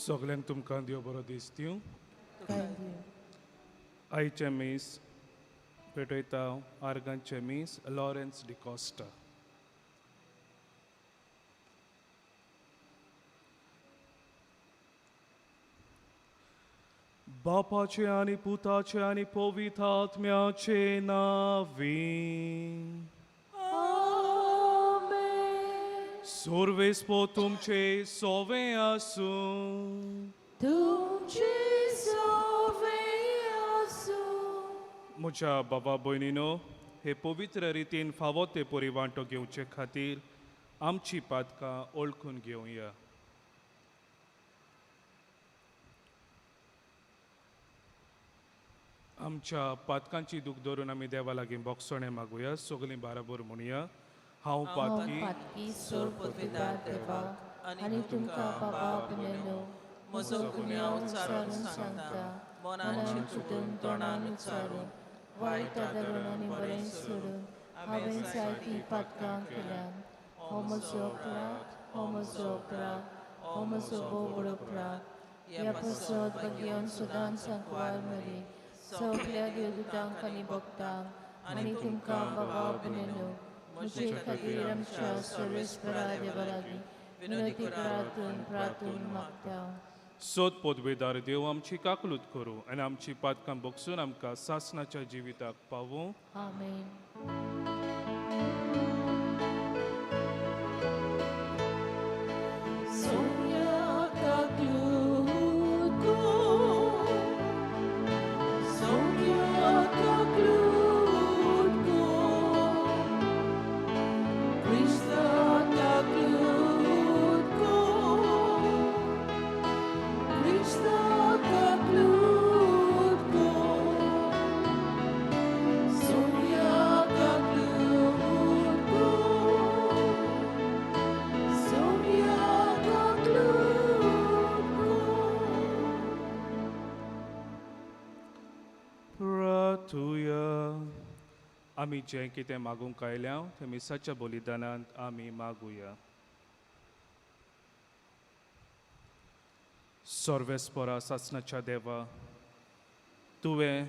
सगल्यांक तुमकां देव बरो दीस दिवं. आयचें मीस पेटयता आर्गांचें मीस लॉरेन्स डिकॉस्टा. बापाचे आनी पुताचे आनी पवित्र आत्म्याचे नांवी. सर्वेस्पो तुमचे सोवे आसूं. तुमचे सोवे आसूं. म्हज्या बाबा भयणीनो, हे पवित्र रितीन फावो ते परी वांटो घेवचे खातीर आमची पातकां ओळखून घेवया. आमच्या पातकांची दूख धरून आमी देवा लागीं बोगसणें मागुया. सगळीं बाराबर म्हणया, हांव पातकी पातकी सोरपोतदार देवाक आनी तुमकां बाबा भयणीनो म्हजो गुन्यांव उच्चारून सांगता, मनान चिंतून तोंडान उच्चारून वायट आदरून आनी बरें सोडून हांवें जायतीं पातकां केल्यात. हो म्हजो अपराध, हो म्हजो अपराध, हो म्हजो भोव व्हड अपराध. ह्या पासत भाग्यान सदांच सांकवार मरी सगल्या देवदूतांक आनी भक्तांक आनी तुमकां बाबा भयणीनो म्हजे खातीर आमच्या सर्वेस्परा देवा लागीं विनंती करातून प्रार्थून मागता. सोद पोदवेदार देव आमची काकलूत करूं आनी आमची पातकां बगसून आमकां सासणाच्या जिविताक पावूं. आमेन. प्रार्थुया. आमी जें कितें मागूंक आयल्या तें मिसाच्या बलिदानांत आमी मागुया. सर्वेस्परा सासणाच्या देवा, तुवें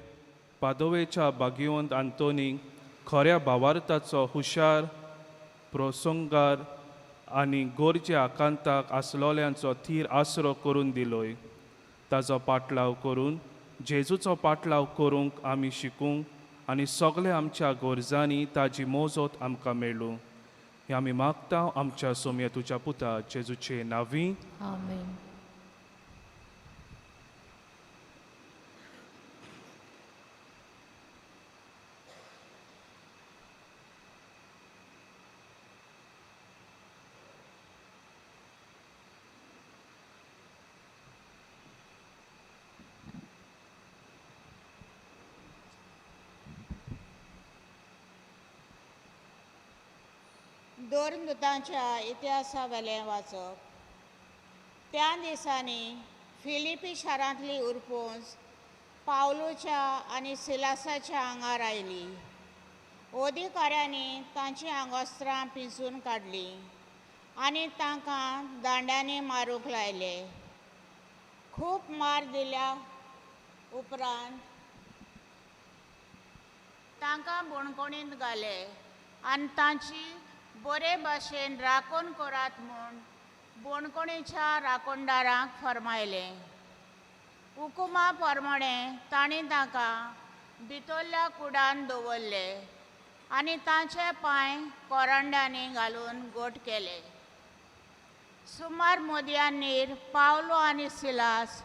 पादोवेच्या बागिवंत आंतोनीक खऱ्या भावार्थाचो हुशार प्रसंगार आनी गोरजे आकांताक आसलोल्यांचो थीर आसरो करून दिलोय. ताजो पाटलाव करून जेजूचो पाटलाव करूंक आमी शिकूंक आनी सगळे आमच्या गरजांनी ताजी मोजत आमकां मेळूं, हें आमी मागता आमच्या सोमया तुज्या पुता जेजूचे नांवी. आमेन. दोरनुतांच्या इतिहासावेलें वाचप. त्या दिसांनी फिलिपी शारांतली उरपोंज पावलूच्या आनी सिलासाच्या आंगार आयली. अधिकाऱ्यांनी तांचीं आंगवस्त्रां पिंजून काडलीं आनी तांकां दांड्यांनी मारूंक लायले. खूब मार दिल्या उपरांत तांकां बणकोणींत घाले आनी तांची बरे भाशेन राखण करात म्हूण बोणकोणीच्या राखणदारांक फर्मायलें. हुकुमा प्रमाणे तांणी तांकां भितरल्या कुडान दवरले आनी तांचे पांय कोरांड्यांनी घालून गोट केले. सुमार मोदयानीर पावलो आनी सिलास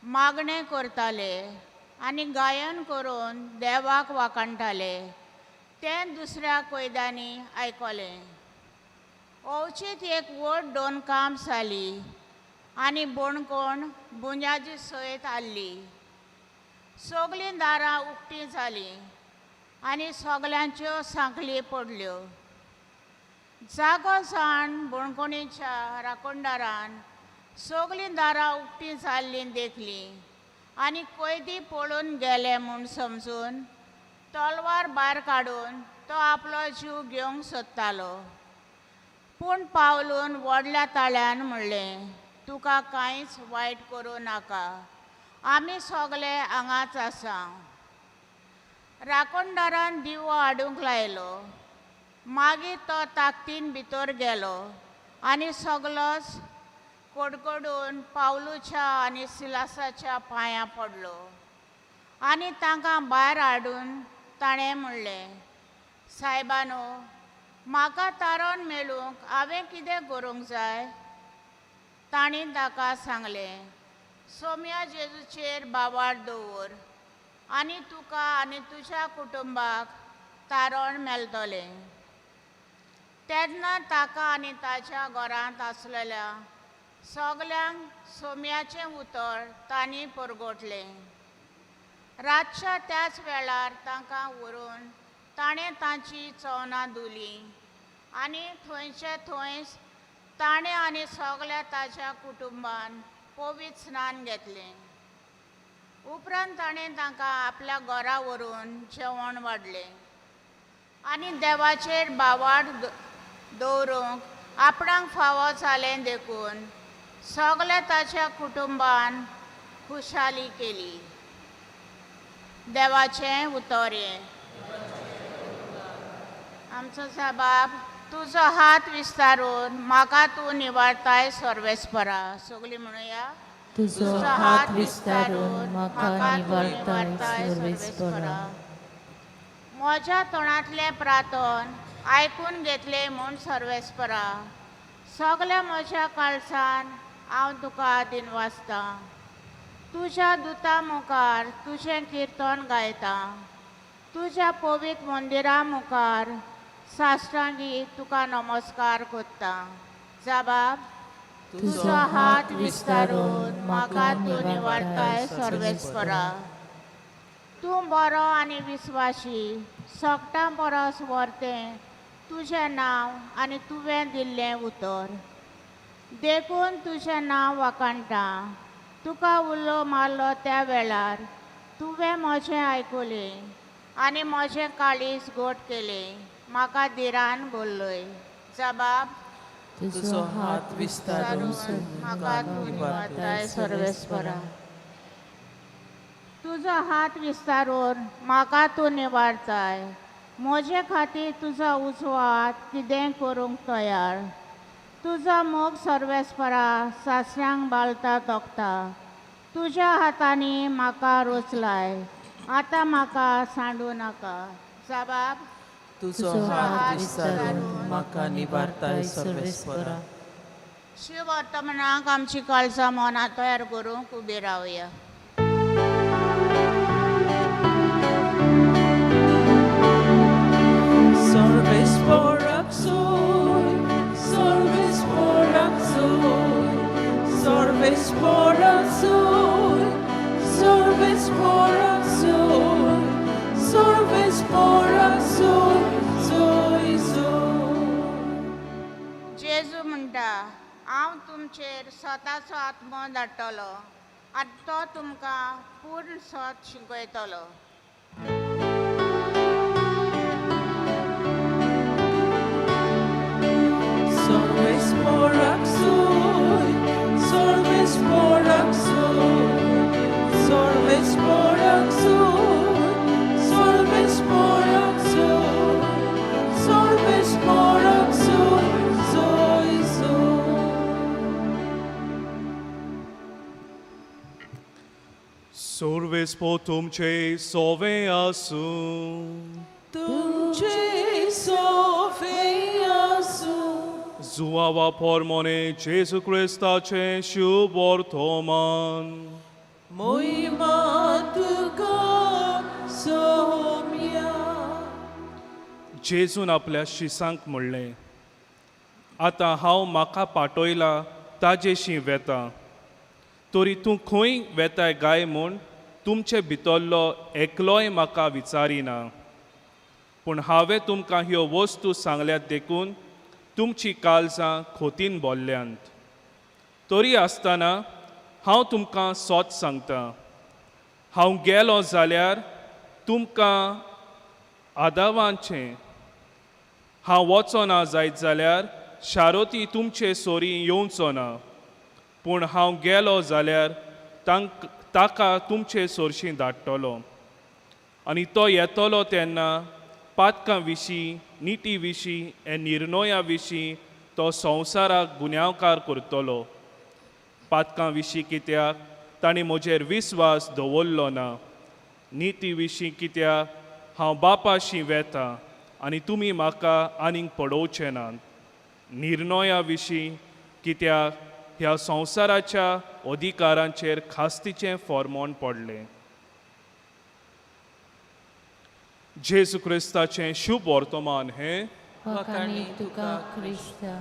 मागणें करताले आनी गायन करून देवाक वाखाणटाले. तें दुसऱ्या कैद्यांनी आयकलें. अवचीत एक व्हड दोन काम जाली आनी बोणकोण बुन्यादी सयत आसली. सगळीं दारां उक्तीं जालीं आनी सगल्यांच्यो सांखळी पडल्यो. जागो जावन बोणकोणीच्या राखणदारान सगळीं दारां उक्तीं जाल्लीं देखलीं आनी कैदी पळून गेले म्हूण समजून तलवार भायर काडून तो आपलो जीव घेवंक सोदतालो. पूण पावलून व्हडल्या ताळ्यान म्हणलें, तुका कांयच वायट करूं नाका. आमी सगले हांगाच आसा. राखणदारान दिवो हाडूंक लायलो. मागीर तो ताकदीन भितर गेलो आनी सगलोच कडकडून पावलूच्या आनी सिलासाच्या पांयां पडलो आनी तांकां भायर हाडून ताणें म्हणलें, सायबानो, म्हाका तारण मेळूंक हांवें कितें करूंक जाय? तांणी ताका सांगलें, सोम्या जेजूचेर बावार दवर आनी तुका आनी तुज्या कुटुंबाक तारण मेळटलें. तेन्ना ताका आनी ताच्या घरांत आसलेल्या सगल्यांक सोम्याचें उतर तांणी परगटलें. रातच्या त्याच वेळार तांकां व्हरून ताणें तांची चवनां धुलीं आनी थंयचे थंयच ताणें आनी सगल्या ताच्या कुटुंबान पवित्र स्नान घेतलें. उपरांत ताणें तांकां आपल्या घरा व्हरून जेवण वाडलें आनी देवाचेर बावार दवरूंक आपणाक फावो जालें देखून सगल्या ताच्या कुटुंबान खुशाली केली. देवाचें उतर हें. आमचो साबाब, तुजो हात विस्तारून म्हाका तूं निवारताय सर्वेस्परा. सगळीं म्हणुया, तुजो हात विस्तारून म्हाका निवारताय सर्वेस्परा. म्हज्या तोंडांतलें प्रार्थन आयकून घेतलें म्हूण सर्वेस्परा, सगल्या म्हज्या काळसान हांव तुका दिनवासतां. तुज्या दुता मुखार तुजें किर्तन गायतां. तुज्या पवित्र मंदिरा मुखार साश्टांगी तुका नमस्कार करतां. जाबाब, तुजो हात विस्तारून म्हाका तूं निवारताय सर्वेस्परा. तूं बरो आनी विस्वाशी, सगटां परस व्हरतें तुजें नांव आनी तुवें दिल्लें उतर, देखून तुजें नांव वाखाणटा. तुका उलो मारलो त्या वेळार तुवें म्हजें आयकुलें आनी म्हजें काळीज गोट केलें. म्हाका धिरान बोल्लय. जबाब, तुजो हात विस्तारून म्हाका तूं निवारताय सर्वेस्परा. तुजो हात विस्तारून म्हाका तूं निवारताय. म्हजे खातीर तुजो उजवो हात कितें करूंक तयार. तुजो मोग सर्वेस्परा सासऱ्यांक बालता तोखता. तुज्या हातांनी म्हाका रोचलाय, आतां म्हाका सांडू नाका. जबाब, तुजो हात विस्तारून म्हाका निवारताय सर्वेस्परा. शिव वर्तमानाक आमची काळजां मनां तयार करूंक उबी रावया. Service por service por service por service por service por soy soy. जेजू म्हणटा, हांव तुमचेर स्वताचो आत्मो धाडटलो आनी तो तुमकां पूर्ण सत शिकयतलो. Service por service por service por service por service por soy soy. Service po तुमचे सोवे आसूं. तुमचे सोफे आसूं. जुआवा पोरमोने जेजू क्रिस्ताचें शुभ वर्तमान. मोहिमा तुका सोम्या. जेजून आपल्या शिसांक म्हणलें, आतां हांव म्हाका पाटयला ताजेशी वेता, तरी तूं खंय वेताय गाय म्हूण तुमचे भितरलो एकलोय म्हाका विचारिना. पूण हांवें तुमकां ह्यो वस्तू सांगल्यात देखून तुमची काळजां खोतीन भरल्यांत. तरी आसतना हांव तुमकां सोत सांगता, हांव गेलो जाल्यार तुमकां आदावांचें, हांव वचना जायत जाल्यार शारोती तुमचे सोरी येवचो ना. पूण हांव गेलो जाल्यार ताका तुमचे सोरशीं धाडटलो आनी तो येतलो तेन्ना पातकां विशीं, निती विशीं आनी निर्णया विशीं तो संवसाराक गुन्यांवकार करतलो. पातकां विशीं कित्याक तांणी म्हजेर विस्वास दवरलो ना, निती विशीं कित्याक हांव बापाशी वेता आनी तुमी म्हाका आनीक पळोवचे नात, निर्णया विशीं कित्याक ह्या संवसाराच्या अधिकारांचेर खास्तीचें फॉर्मोन पडलें. जेजू क्रिस्ताचें शुभ वर्तमान हें. वाखाणी तुका क्रिस्ता.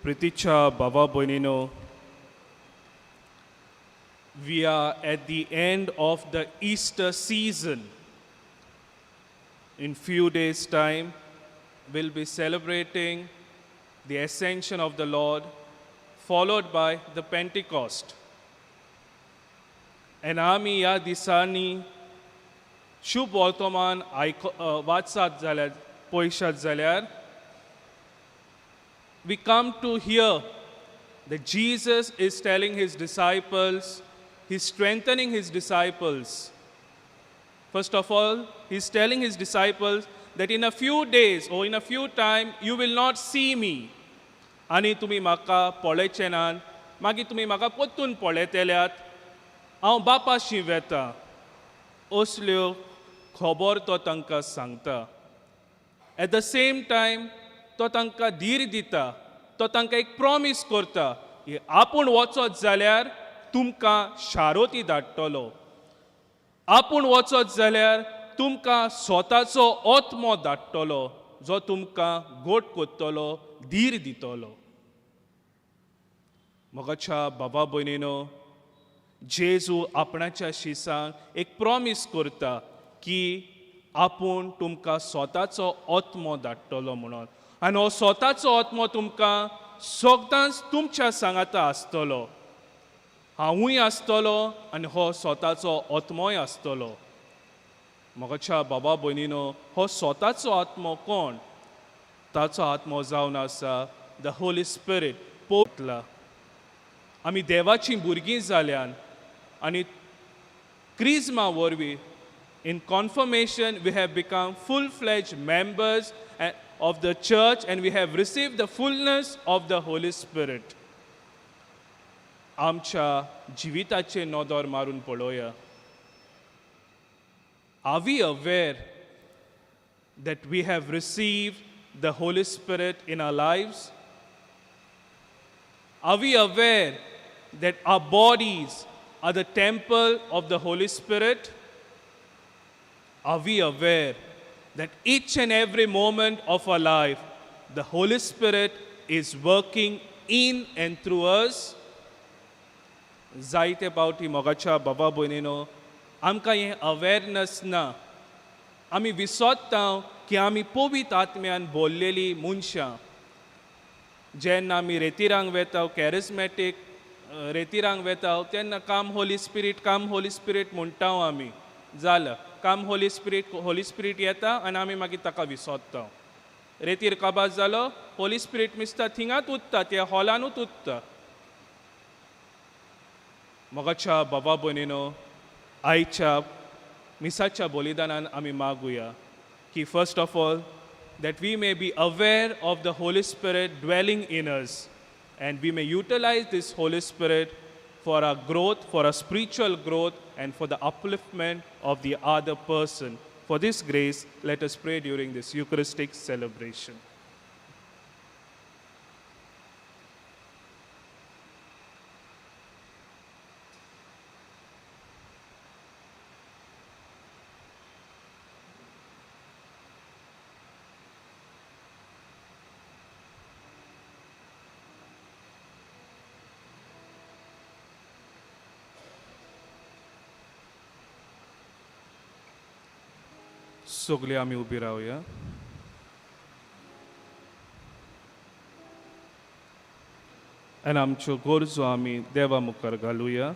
प्रितीच्या बाबा भयणीनो, we are at the end of the Easter season. In few days' time, we'll be celebrating the Ascension of the Lord, followed by the Pentecost. And आमी ह्या दिसांनी शुभ वर्तमान आयक वाचात जाल्यार, पळयशात जाल्यार, we come to hear that Jesus is telling his disciples, he's strengthening his disciples. First of all, he's telling his disciples that in a few days or in a few time, you will not see me. आनी तुमी म्हाका पळयचे नात, मागीर तुमी म्हाका परतून पळयतल्यात, हांव बापाशी वेता, असल्यो खबर तो तांकां सांगता. एट the same time तो तांकां धीर दिता, तो तांकां एक प्रॉमीस करता की आपूण वचत जाल्यार तुमकां शारोती धाडटलो, आपूण वचत जाल्यार तुमकां स्वताचो आत्मो धाडटलो जो तुमकां गोट करतलो, धीर दितलो. मोगाच्या बाबा भयणीनो, जेजू आपणाच्या शिसांक एक प्रॉमीस करता की आपूण तुमकां स्वताचो आत्मो धाडटलो म्हणून, आनी हो स्वताचो आत्मो तुमकां सगदांच तुमच्या सांगाता आसतलो. हांवूय आसतलो आनी हो स्वताचो आत्मोय आसतलो. मोगाच्या बाबा भयणीनो, हो स्वताचो आत्मो कोण? ताचो आत्मो जावन आसा the Holi spirit. पोतला आमी देवाचीं भुरगीं जाल्यान आनी क्रिज्मा वरवीं, in confirmation, we have become full fledged members of the church and we have received the fullness of the Holy Spirit. आमच्या जिविताचेर नदर मारून पळोवया. Are we aware that we have received the Holy Spirit in our lives? Are we aware that our bodies are the temple of the Holy Spirit? Are we aware that each and every moment of our life, the Holy Spirit is working in and through us? जायते पावटी मोगाच्या बाबा भयणीनो, आमकां हें awareness ना. आमी विसरता की आमी पवित्र आत्म्यान भरलेलीं मनशां. जेन्ना आमी रेतिरांक वेता, कॅरिस्मॅटीक रेतिरांक वेता, तेन्ना "Come Holy Spirit, come Holy Spirit" म्हणटा आमी. जालें, "Come Holy Spirit, Holy Spirit" येता आनी आमी मागीर ताका विसरता. रेतीर काबार जालो, होली स्पिरीट मिसता थिंगाच उत्ता, त्या हॉलानूच उत्ता. मोगाच्या बाबा भयणीनो, आयच्या मिसाच्या बलिदानान आमी मागुया की first of all, that we may be aware of the Holy Spirit dwelling in us and we may utilize this Holy Spirit for our growth, for our spiritual growth, and for the upliftment of the other person. For this grace, let us pray during this Eucharistic celebration. सगळे आमी उबी रावया. आनी आमच्यो गरजो आमी देवा मुखार घालुया.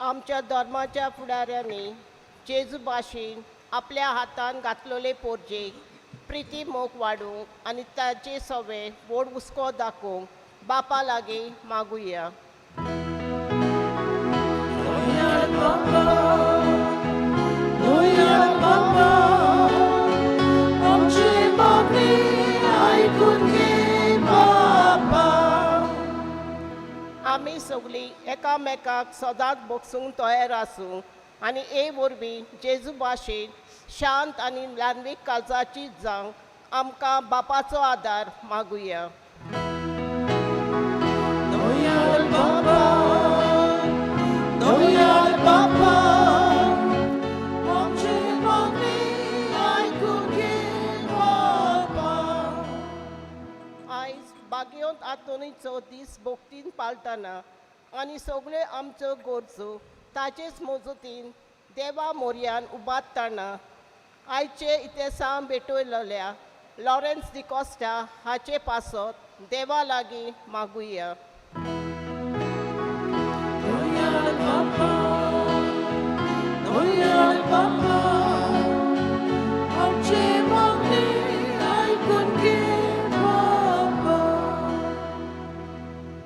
आमच्या धर्माच्या फुडाऱ्यांनी जेजू भाशेन आपल्या हातान घातलेले पोरजेक प्रिती मोग वाडूंक आनी ताचे सवे व्हड हुस्को दाखोवंक बापा लागीं मागुया. आमी सगळीं एकामेकाक सदांच भोगसूंक तयार आसूं आनी हे वरवीं जेजू भाशेन शांत आनी ल्हानवीक काळजाची जावंक आमकां बापाचो आदार मागुया. आयज बागेवंत आंतोनीचो दीस भोक्तीन पाळटना आनी सगळ्यो आमच्यो गरजो ताचेच मजतीन देवा मोरयान उबारतना आयचे इतिहासान भेटयलेल्या लॉरेन्स डिकॉस्टा हाचे पासत देवा लागीं मागुया.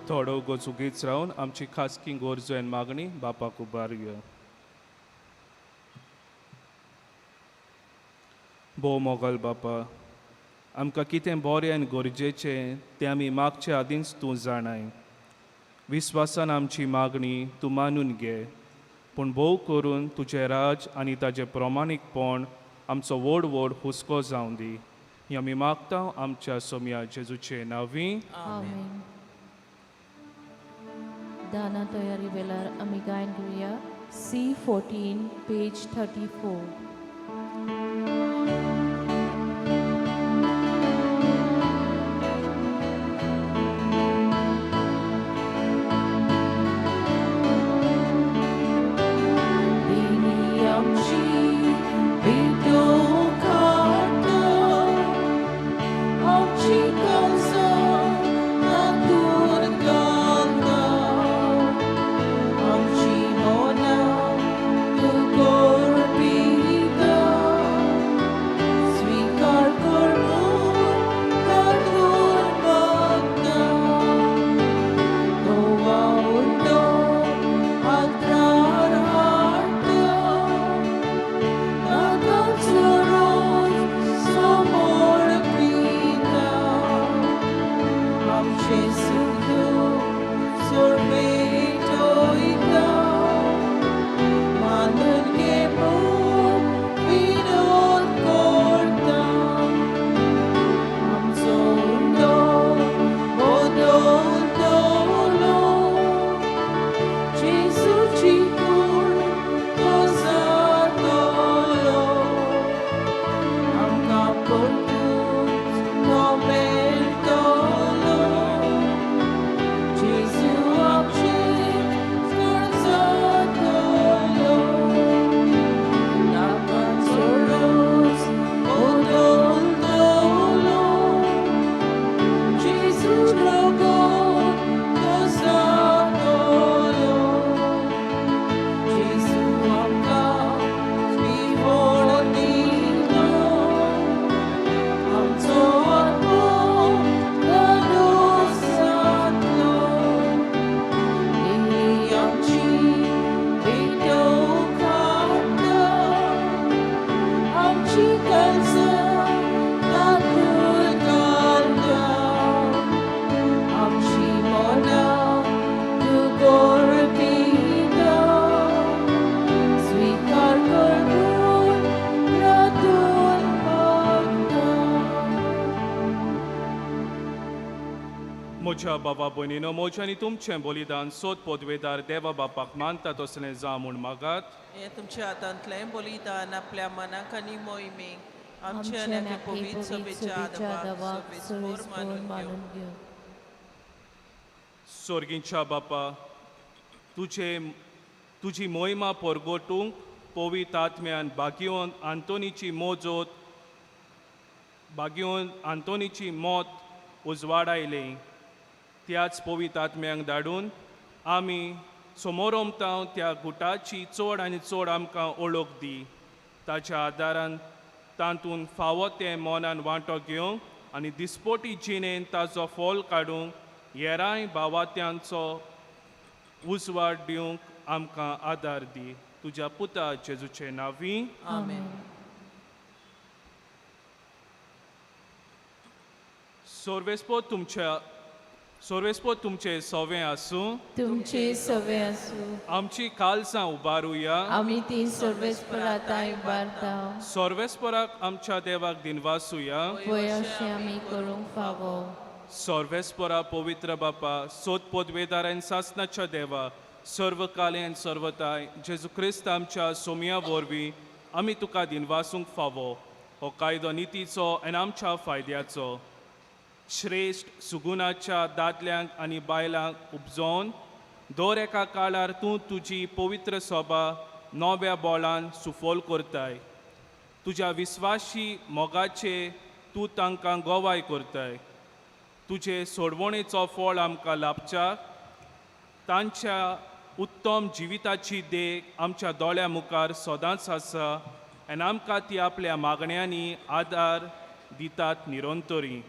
थोडो गोचुगीच रावन आमची खासगी गरजो आनी मागणी बापाक उबारुया. भोव मोगल बापा, आमकां कितें बरें आनी गरजेचें तें आमी मागचे आदींच तूं जाणाय. विस्वासान आमची मागणी तूं मानून घे, पूण भोव करून तुजें राज आनी ताजें प्रमाणीकपण आमचो व्हड व्हड हुस्को जावं दी. ही आमी मागता आमच्या सोम्या जेजूचे नांवी. आमेन. दाना तयारी वेळार आमी गायन करुया C14 page 34. देणी आमची भेटो खाट आमची काळजां तातूंत घालता आमची मनां तूं करपिता स्वीकार कर म्हूण तातूंत मागता गोवा उडो हातरार हाडटा नाकाचो रोज समोर पिता आमचें सुख सोडपेटोयता मानून घे म्हूण विनोद करता आमचो उंडो बदलतलो जेजूची कूड तो जातलो आमकां परतून तो मेळटलो जेजू आमचें कोण जातलो नाकाचो रोज बदलतलो जेजू रगत तो जातलो जेजू आमकां पिवण दिता आमचो आत्मो धादोस जातलो. देणी आमची भेटो खाता आमची काळजां तातूंत घालता आमची मनां तूं करपिता स्वीकार कर म्हूण प्रार्थून मागता. म्हज्या बाबा भयणीनो, म्हजें आनी तुमचें बलिदान सोद पदवेदार देवा बापाक मानता तसलें जावं म्हूण मागात. हें तुमच्या हातांतलें बलिदान आपल्या मनाक आनी मोहिमेक आमच्या आनी आख्या पवित्र सभेच्या दवाक सोयीस्कर मानून घेवं. सोर्गींच्या बापा, तुजे तुजी मोहिमा परगटूंक पवित्र आत्म्यान बागियोन आंतोनीची मोजोत बागियोन आंतोनीची मौत उजवाडायली, त्याच पवित्र आत्म्यांक धाडून आमी समोरमतांव त्या गुटाची चड आनी चड आमकां ओळख दी. ताच्या आदारान तातूंत फावो तें मनान वांटो घेवंक आनी दिसपोटी जिणेन ताजो फोल काडूंक येराय भावात्यांचो उजवाड दिवंक आमकां आदार दी. तुज्या पुता जेजूचे नांवी आमेन. सोर्वेस्पो तुमचे सवे आसूं. तुमचे सवे आसूं. आमची कालसां उबारुया. आमी ती सर्वेस्पराताय उबारता. सोर्वेस्पराक आमच्या देवाक दिनवासुया. पळय अशें आमी करूंक फावो. सर्वेस्परा पवित्र बापा, सोद पदवेदार आनी सासनाच्या देवा, सर्वकाले आनी सर्वताय जेजू क्रिस्त आमच्या सोमया वरवीं आमी तुका दिनवासूंक फावो. हो कायदो नितीचो आनी आमच्या फायद्याचो. श्रेश्ठ सुगुणाच्या दादल्यांक आनी बायलांक उपजोवन दर एका काळार तूं तुजी पवित्र सोबा नव्या बोळान सुफोल करताय. तुज्या विस्वाशी मोगाचे तूं तांकां गवाय करताय. तुजे सोडवणेचो फळ आमकां लाभच्याक तांच्या उत्तम जिविताची देख आमच्या दोळ्या मुखार सदांच आसा आनी आमकां ती आपल्या मागण्यांनी आदार दितात निरंतरी.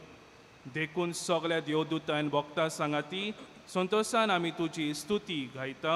देखून सगल्या देवदूतान भोगता सांगाती संतोशान आमी तुजी स्तुती गायता.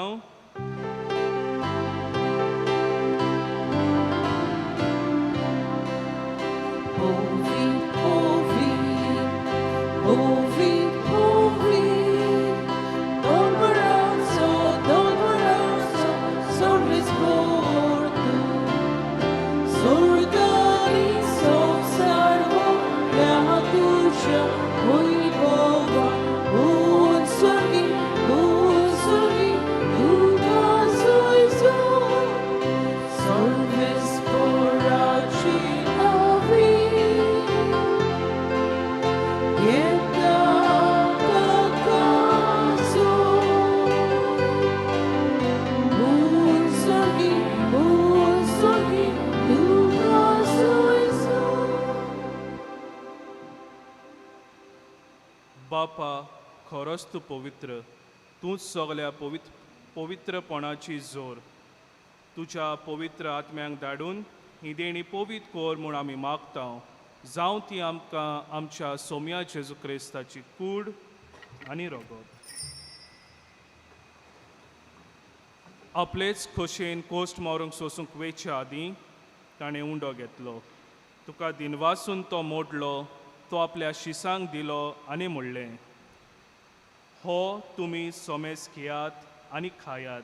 बापा, खरोच तूं पवित्र, तूंच सगल्या पवित्रपणाची जोर. तुज्या पवित्र आत्म्यांक धाडून ही देणी पवित्र कर म्हूण आमी मागता. जावं ती आमकां आमच्या सोम्या जेजू क्रिस्ताची कूड आनी रगत. आपलेच खोशयेन कोश्ट मारूंक सोसूंक वेच्या आदीं ताणें उंडो घेतलो. तुका दिनवासून तो मोडलो, तो आपल्या शिसांक दिलो आनी म्हणलें, हो तुमी सोमेस घेयात आनी खायात,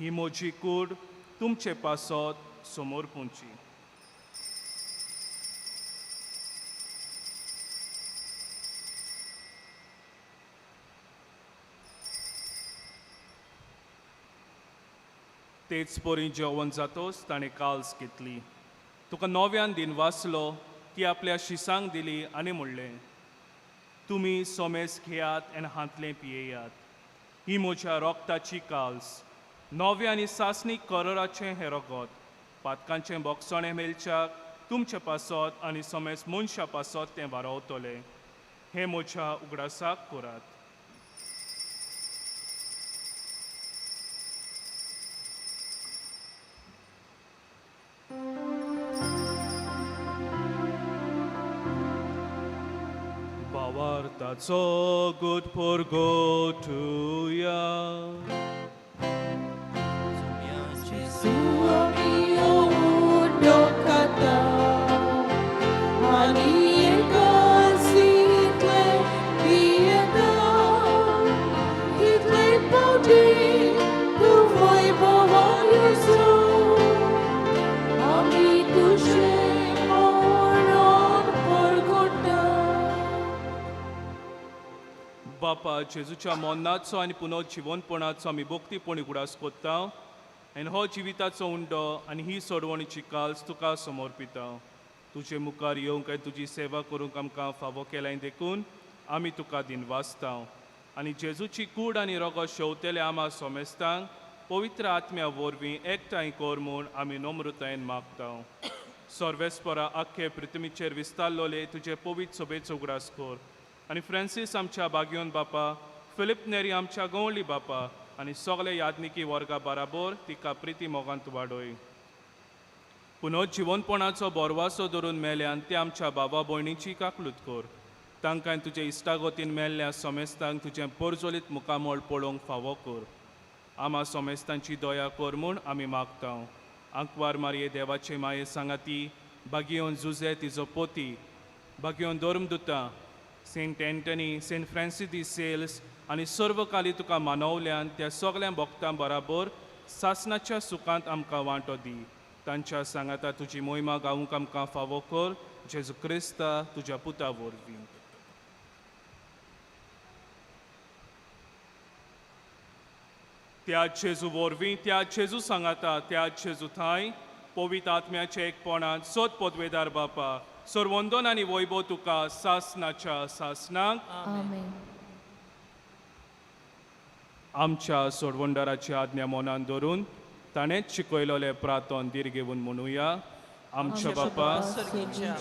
ही म्हजी कूड तुमचे पासत समोर पुंची. तेच परी जेवण जातोच ताणें काल्स घेतली, तुका नव्यान दिनवासलो, ती आपल्या शिसांक दिली आनी म्हणलें, तुमी सोमेस घेयात आनी हांतलें पियेयात, ही म्हज्या रोगताची काल्स, नवें आनी सासणीक करोराचें हें रगत, पातकांचें बोगसणें मेळच्याक तुमचे पासत आनी सोमेस मनशा पासत तें वारोवतलें. हें म्हज्या उगडासाक करात. भावार्थाचो गुड परगोटुया. बापा, जेजूच्या मरणाचो आनी पुनर्जिवनपणाचो आमी भक्तीपणी उगडास कोत्ता आनी हो जिविताचो उंडो आनी ही सोडवणीची काल्स तुका समर्पिता. तुजे मुखार येवंक आनी तुजी सेवा करूंक आमकां फावो केलाय देखून आमी तुका दिनवासता. आनी जेजूची कूड आनी रगत शेवतेले आमा सोमेस्तांक पवित्र आत्म्या वरवीं एकठांय कर म्हूण आमी नम्रतायेन मागता. सर्वेस्परा आख्खे पृथ्वीचेर विस्तारलोले तुजे पवित्र सोबेचो उगडास कर आनी फ्रांसीस आमच्या बागियोन बापा, फिलिप नेरी आमच्या गवळी बापा आनी सगळे यादनिकी वर्गा बराबर तिका प्रिती मोगांत वाडय. पुनर्जिवनपणाचो बोरवासो धरून मेल्यान ते आमच्या बाबा भयणीची काकलूत कर. तांकां तुजे इश्टागतीन मेल्ल्या समेस्तांक तुजें परजोलीत मुखामळ पळोवंक फावो कर. आमा समेस्तांची दया कर म्हूण आमी मागता. आंकवार मारये देवाचे माये सांगाती बागियोन जुजे तिजो पोती बागियोन धर्मदुतां Saint Anthony Saint Francis de Sales आनी सर्वकाली तुका मानवल्यान त्या सगळ्या भक्तां बराबर सासनाच्या सुखांत आमकां वांटो दी. तांच्या सांगाता तुजी मोहिमा गावूंक आमकां फावो कर. जेजू क्रिस्ता तुज्या पुता वरवीं. त्या जेजू वरवीं त्या जेजू सांगाता त्या जेजू थांय पवित्र आत्म्याच्या एकपणांत सोद पदवेदार बापा सर्वंदन आनी वैभव तुका सासनाच्या सासनाक. आमेन. आमच्या सोडवंडाराची आज्ञा मनान धरून ताणेंच शिकयलोलें प्रार्थन धीर घेवन म्हणुया. आमच्या बापा स्वर्गीच्या,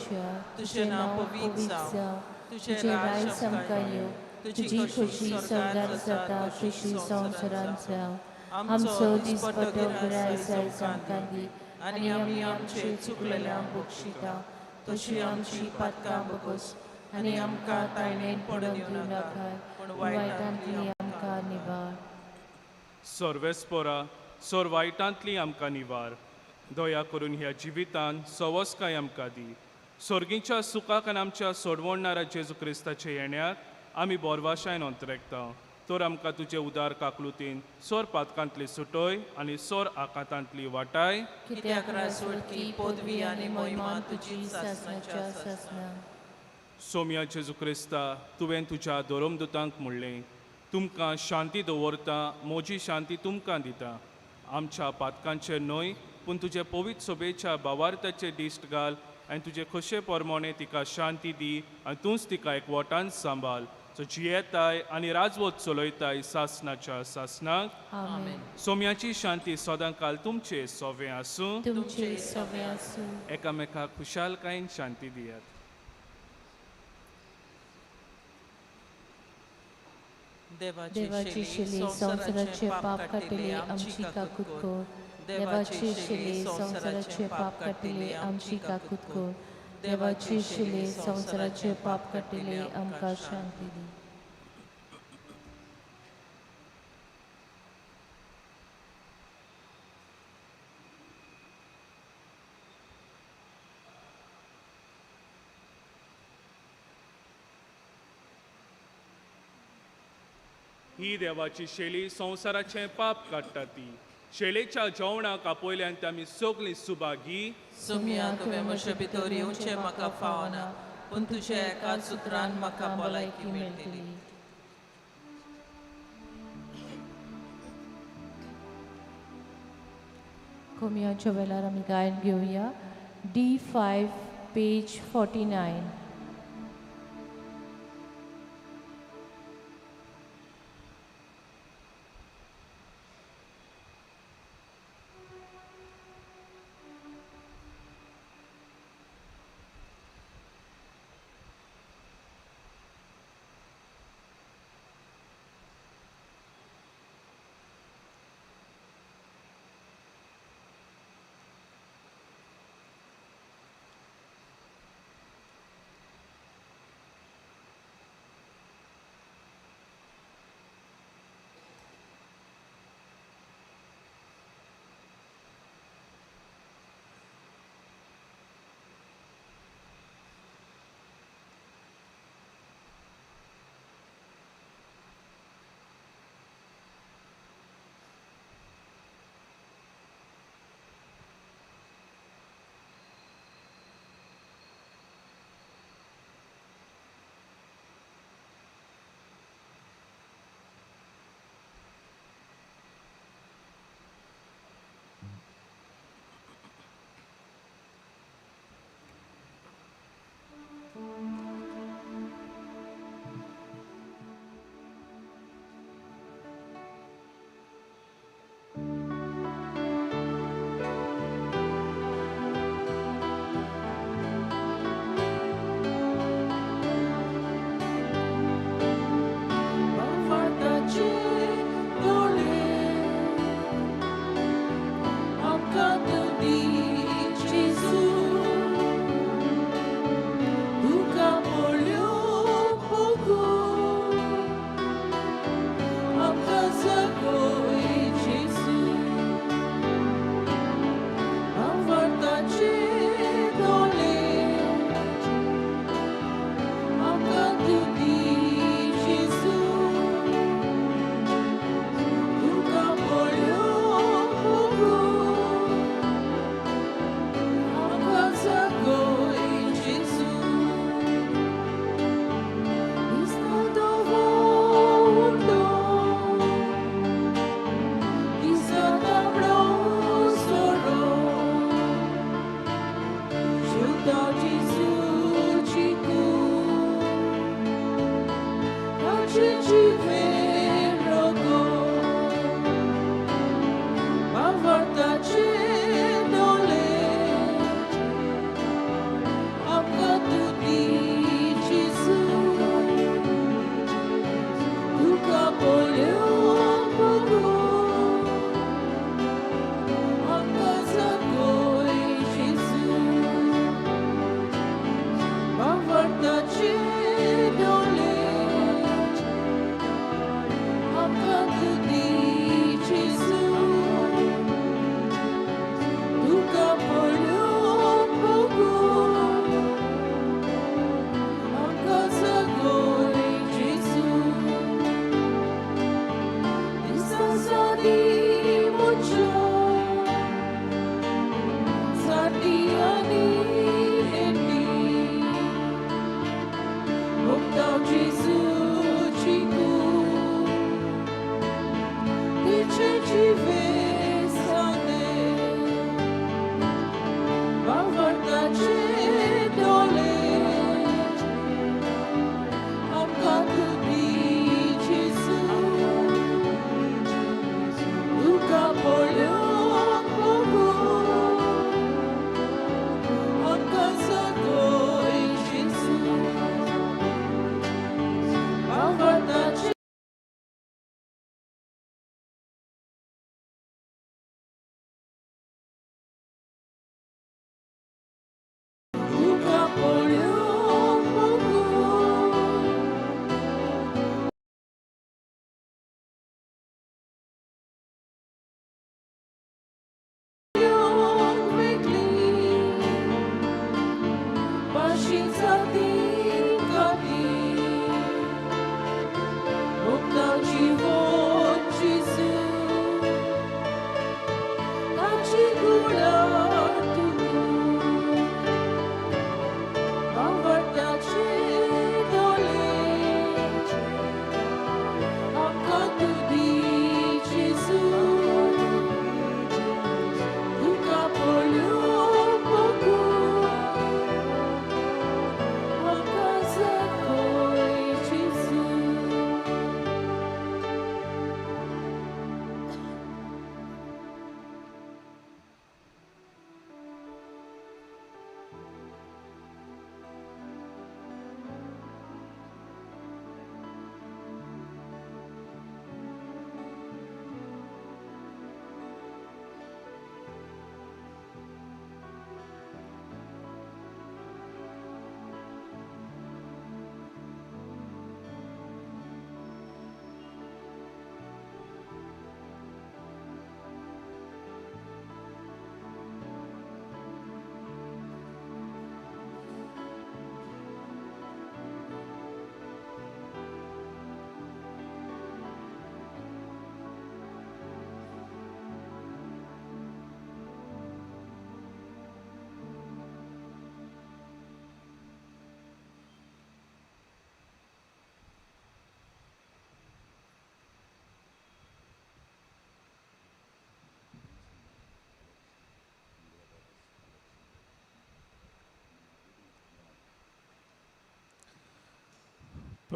तुजें नांव पवित्र जावं, तुजें राज आमकां येवं, तुजी खोशी स्वर्गार जाता तशी संवसारांत जावं. आमचो दिसपट्टो ग्रास आयज आमकां दी आनी आमी आमचे चुकलेल्यांक बक्षिता तशी आमची पातकां बगस आनी आमकां ताळणेन पडून दिवं नाका, पूण वायटांतली आमकां निवार. सर्वेस्पोरा सोर वायटांतली आमकां निवार. दया करून ह्या जिवितान सवस्काय आमकां दी. सोर्गीच्या सुखाक आनी आमच्या सोडवणणारा जेजू क्रिस्ताच्या येण्याक आमी बोरवाशायन अंतरेकता. तर आमकां तुजे उदार काकलुतीन सोर पातकांतली सुटय आनी सोर आकांतांतली वाटाय. कित्याक राजवटकी पदवी आनी मोहिमा तुजी सासनाच्या सासना. सोम्या जेजू क्रिस्ता, तुवें तुज्या धर्मदुतांक म्हणलें, तुमकां शांती दवरता, म्हजी शांती तुमकां दिता. आमच्या पातकांचेर न्हय पूण तुजे पवित्र सोबेच्या बावार्थाचे दिश्ट घाल आनी तुजे खोशे प्रमाणे तिका शांती दी आनी तूंच तिका एकवटान सांबाळ. सो जियेताय आनी राजवत चलयताय सासनाच्या सासनाक. आमेन. सोम्याची शांती सदांकाल तुमचे सोवे आसूं. तुमचे सवे आसूं. एकामेकाक खुशालकायेन शांती दियात. देवाची शिली संवसाराचे पाप काडटली आमची काकूत कर. देवाची शिली संवसाराचे पाप काडटली आमची काकूत कर. देवाची शिली संवसाराचे पाप काडटली आमकां शांती दी. ही देवाची शेली संवसाराचें पाप काडटा ती. शेलेच्या जेवणाक आपयल्यान आमी सगळीं सुभागी. सोम्या, तुवें म्हजे भितर येवचें म्हाका फावना, पूण तुज्या एकाच उतरान म्हाका भलायकी मेळटली. कोमियाच्या वेळार आमी गायन घेवया. D5 page 49.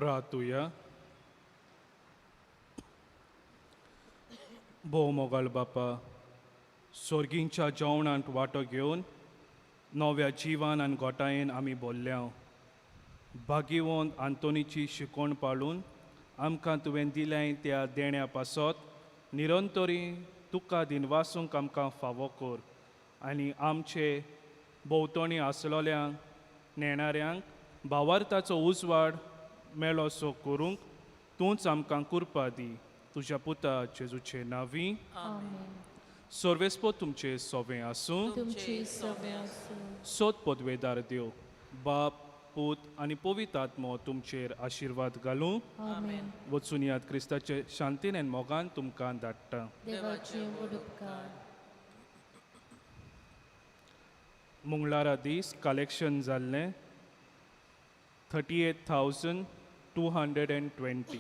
प्रातुया. भोव मोगाळ बापा, सोर्गींच्या जेवणांत वांटो घेवन नव्या जिवान आनी गोटायेन आमी बोल्ल्या. भागीवंत आंतोनीची शिकवण पाळून आमकां तुवें दिलें त्या देण्या पासत निरंतरी तुका दिनवासूंक आमकां फावो कर आनी आमचे भोंवतणी आसलोल्यांक नेणाऱ्यांक भावार्थाचो उजवाड मेळो सो करूंक तूंच आमकां कुरपा दी. तुज्या पुता जेजूचे नांवी. आमेन. सर्वेस्पो तुमचे सोवें आसूं. तुमचे सवे आसूं. सोद पदवेदार देव बाप, पूत आनी पवित्र आत्मो तुमचेर आशिर्वाद घालूं. आमेन. वचून याद क्रिस्ताचे शांतीन आनी मोगान तुमकां धाडटा. देवाचे व्हड उपकार. मंगळारा दीस कलेक्शन जाल्लें 38,220.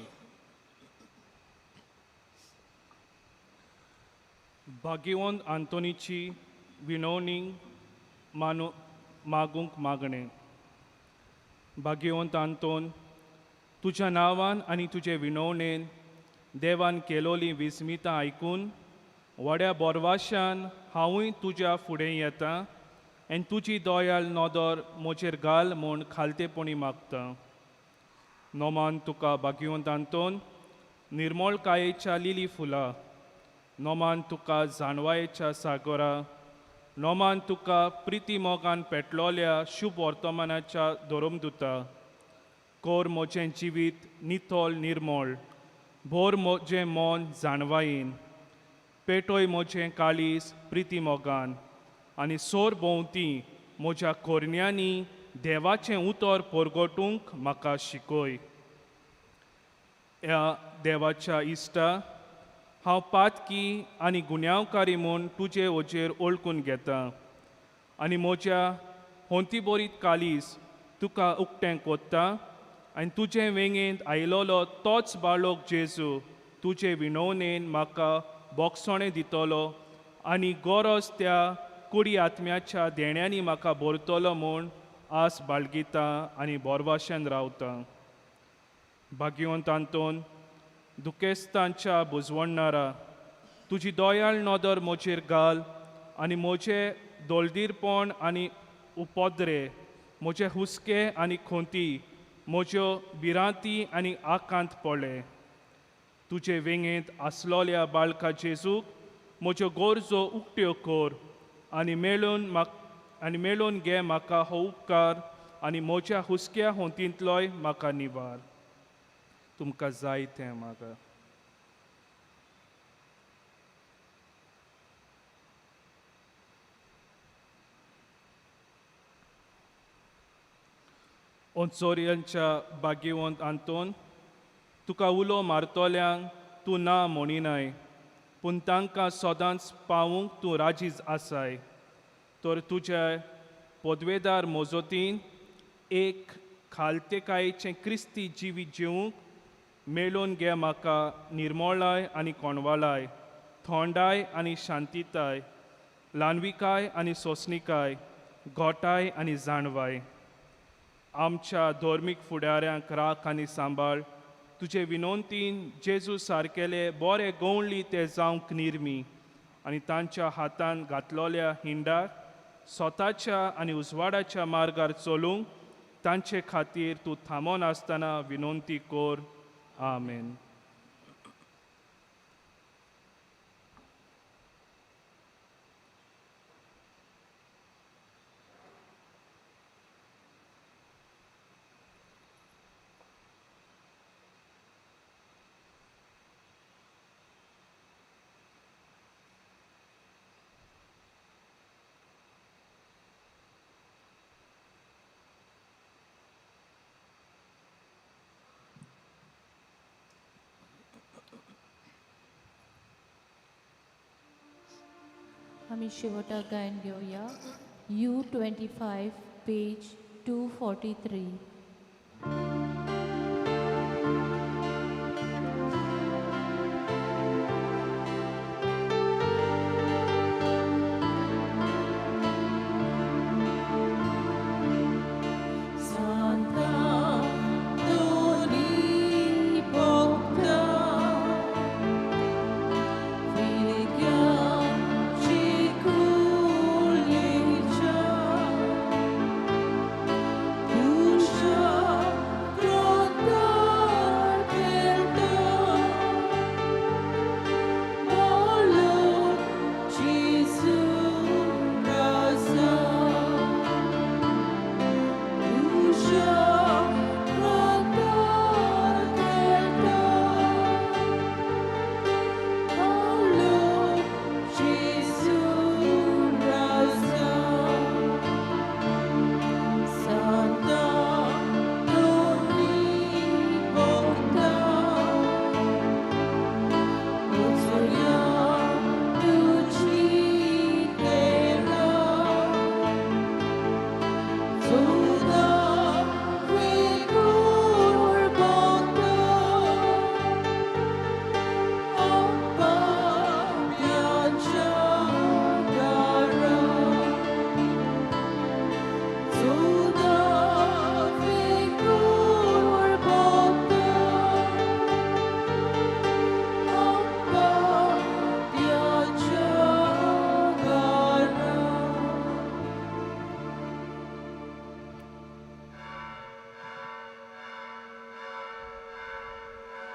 भाग्यवंत आंतोनीची विनवणी मानू मागूंक मागणें. भाग्यवंत आंतोन, तुज्या नांवान आनी तुजे विनवणेन देवान केलोली विस्मितां आयकून व्हड्या बोरवाशान हांवूय तुज्या फुडें येता आनी तुजी दोयाल नदर म्हजेर घाल म्हूण खालतेपणी मागता. नोमान तुका भाग्यवंत आंतोन निर्मळकायेच्या लिली फुलां, नोमान तुका जाणवायेच्या सागोरा, नोमान तुका प्रिती मोगान पेटलोल्या शुभ वर्तमानाच्या धोरमदुता. कोर म्हजें जिवीत नितळ निर्मळ, भोर म्हजें मन जाणवायेन, पेटोय म्हजें काळीज प्रिती मोगान आनी सोर भोंवती म्हज्या कोरण्यांनी देवाचें उतर परगटूंक म्हाका शिकय. ह्या देवाच्या इश्टा, हांव पातकी आनी गुन्यांवकारी म्हूण तुजे वजेर ओळखून घेता आनी म्हज्या होंतीबरीत कालीज तुका उकतें कोत्ता आनी तुजे वेंगेंत आयलोलो तोच बाळक जेजू तुजे विनवणेन म्हाका बोगसणें दितलो आनी गरज त्या कुडी आत्म्याच्या देण्यांनी म्हाका भरतलो म्हूण आस बाळगिता आनी बोरवाशेन रावता. भाग्यवंत आंतोन, दुखेस्तांच्या बुजवणणारा, तुजी दोयाळ नदर म्हजेर घाल आनी म्हजे दोलदीरपण आनी उपद्रे, म्हजे हुस्के आनी खोंती, म्हज्यो भिरांती आनी आकांत पळय. तुजे वेंगेंत आसलोल्या बाळका जेजूक म्हज्यो गरजो उकत्यो कर आनी मेळून घे म्हाका हो उपकार आनी म्हज्या हुस्क्या होंतींतलोय म्हाका निवार. तुमकां जाय तें म्हाका. ओंचोरियांच्या भाग्यवंत आंतोन, तुका उलो मारतल्यांक तूं ना म्हणिनाय, पूण तांकां सदांच पावूंक तूं राजीज आसाय. तर तुज्या पदवेदार मजतीन एक खालतेकायेचें क्रिस्ती जिवीत जिवूंक मेळोवन घे म्हाका निर्मोळाय आनी कोणवालाय, थोंडाय आनी शांतिताय, ल्हानविकाय आनी सोंसणिकाय, गोटाय आनी जाणवाय. आमच्या धर्मीक फुडाऱ्यांक राख आनी सांबाळ. तुजे विनवंतीन जेजू सारकेले बरे गवळी ते जावंक निर्मी आनी तांच्या हातान घातलोल्या हिंडाक स्वताच्या आनी उजवाडाच्या मार्गार चलूंक तांचे खातीर तूं थांबोन आसतना विनवंती कर. आमेन. आमी शेवटाक गायन घेवया. U 25 page 243.